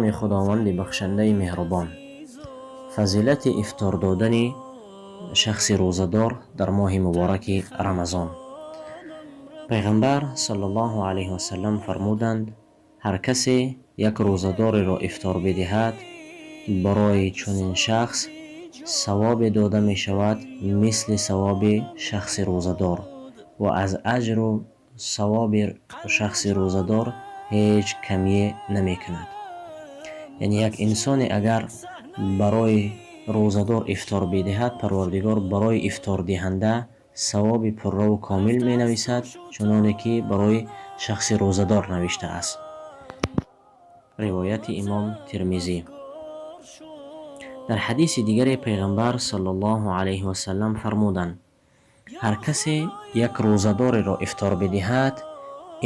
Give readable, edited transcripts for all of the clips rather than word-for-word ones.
Номи Худованди бахшандаи меҳрубон. Фазилати ифтор додани шахси рӯзадор дар моҳи мубораки Рамазон. Пайғамбар саллаллоҳу алайҳи васаллам фармуданд: ҳар касе як рӯзадореро ифтор бидиҳад, барои чунин шахс савобе дода мешавад мисли савоби шахси рӯзадор ва аз аҷру савоби шахси рӯзадор ҳеҷ камие намекунад. Яъне як инсоне агар барои рӯзадор ифтор бидиҳад, Парвардигор барои ифтордиҳанда савоби пурраву комил менависад, чуноне ки барои шахси рӯзадор навиштааст. Ривояти имом Тирмизӣ. Дар ҳадиси дигаре Пайғамбар саллаллоҳу алайҳи васаллам фармуданд: ҳар касе як рӯзадореро ифтор бидиҳад,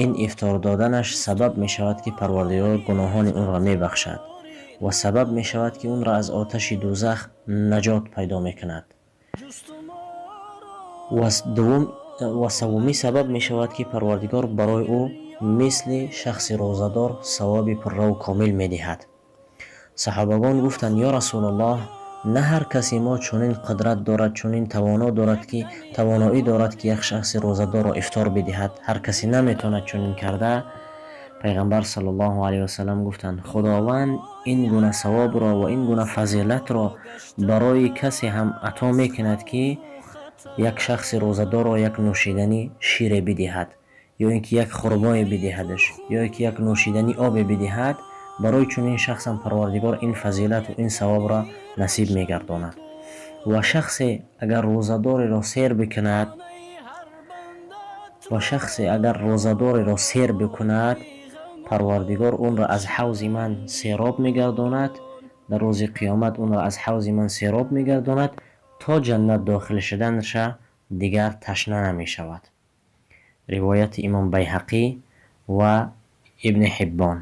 ин ифтор доданаш сабаб мешавад, ки Парвардигор гуноҳони ӯро мебахшад ва сабаб мешавад, ки ӯнро аз оташи дӯзах наҷот пайдо мекунад. Ва севумӣ сабаб мешавад, ки Парвардигор барои ӯ мисли шахси рӯзадор савоби пурраву комил медиҳад. Саҳобагон гуфтанд: ё Расулаллоҳ, на ҳар касе мо чунин қудрат дорад, чунин тавоно дорад, ки тавоноӣ дорад, ки як шахси рӯзадорро ифтор бидиҳад. Ҳар касе наметавонад чунин карда. Пайғамбар саллаллоҳу алайҳи васаллам гуфтанд: Худованд ин гуна савобро ва ин гуна фазилатро барои касе ҳам ато мекунад, ки як шахси рӯзадорро як нӯшидани шире бидиҳад, ё ин ки як хурмое бидиҳадаш, ё ин ки як нӯшидани обе бидиҳад. Барои чунин шахсам Парвардигор ин фазилату ин савобро насиб мегардонад. Ва шахсе агар рӯзадореро сер бикунад, ва шахсе агар рӯзадореро сер бикунад, Парвардигор онро аз ҳавзи ман сероб мегардонад. Дар рӯзи қиёмат онро аз ҳавзи ман сероб мегардонад, то ҷаннат дохил шуданаша дигар ташна намешавад. Ривояти имом Байҳақӣ ва Ибни Ҳиббон.